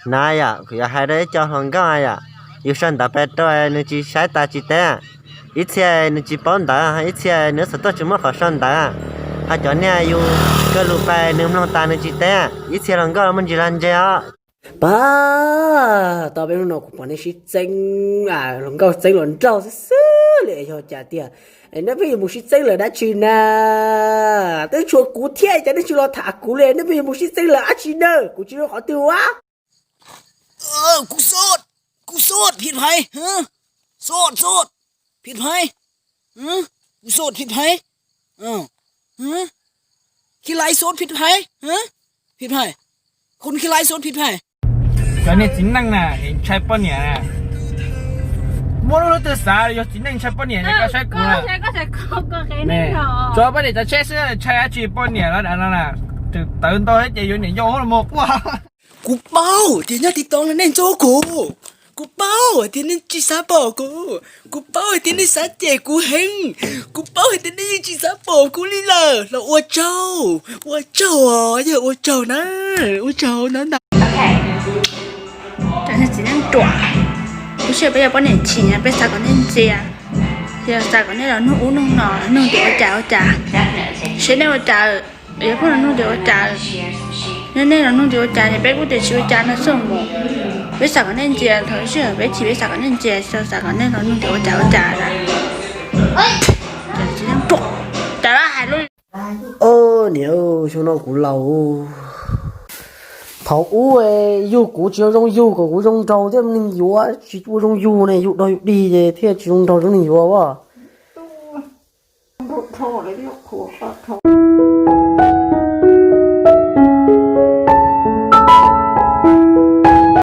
Na yom, kuv yuav hais rau ib co hluas nkauj yom, yus sau ntawv pes rau nws tsis saib tas tsis teb, ib txhia nws tsis paub ntawv, ib txhia nws xav tuaj tsis muaj qhov sau ntawv, ho cov niag yus kawg lus pes nws mloog tas nws tsis teb, ib txhia hluas nkauj muaj ntsis lag ntseg os. Pab, tau peb hnub no kuv pom nej sib txeeb, hluas nkauj txeeb hluas nraug xwb xwb li yog cas tiag? Nej pheej yuav mus sib txeeb lawm dab tsi na? Twb tshuav kuv thiab cas nej tsis los tham kuv li, nej pheej yuav mus sib txeeb lawm dab tsi na? Kuv tsis zoo qhov twg ua. Kuv sốt, kuv sốt, phim hais, sốt, sốt, phim hais, kuv sốt, phim hais, khi lái sốt, phim hais, phim hais, khốn khi lái sốt, phim hais. Cov niag txiv neej na, ntshai poj niam na. Muaj lub lub twg xav yog txiv neej ntshai poj niam ne, koj saib kuv na. Tsuav poj niam cov tsheb xwb, ntshai dab tsi poj niam los dav no na. Tawv ntau thiab ces yuav niam yau los mus quaj. Kuv paub tias nyob TikTok no nej ntxub kuv. Kuv paub hais tias nej tsis xav pom kuv. Kuv paub hais tias nej xav cem kuv heev. Kuv paub hais tias nej yeej tsis xav pom kuv li lawm los ua tsaug, ua tsaug os, yog ua tsaug na, ua tsaug na ntag. Cov niag txiv neej ruam, lub sij hawm peb yog poj niam chim na peb xav kom nej ntxias, yog xav kom nej los nug ub nug no, nug tias ua cas ua cas, seb nej ua cas, yog pheej los nug tias ua cas, yog nej los nug tias ua cas ces peb kuj tias tsis ua cas no xwb mus. Peb xav kom nej ntxias, thaum sij hawm peb chim peb xav kom nej ntxias, xav kom nej los nug tias ua cas ua cas na. Cov niag txiv neej ruam, cas lawv hais lus. Niam, xyoo no kuv laus. Thaum ub yug kuv tsis zoo yug kom kuv zoo nraug thiab neeg yuav tsis ua zoo yug ne, yug dog yug dig ces thiaj tsis zoo nraug zoo neeg yuav as.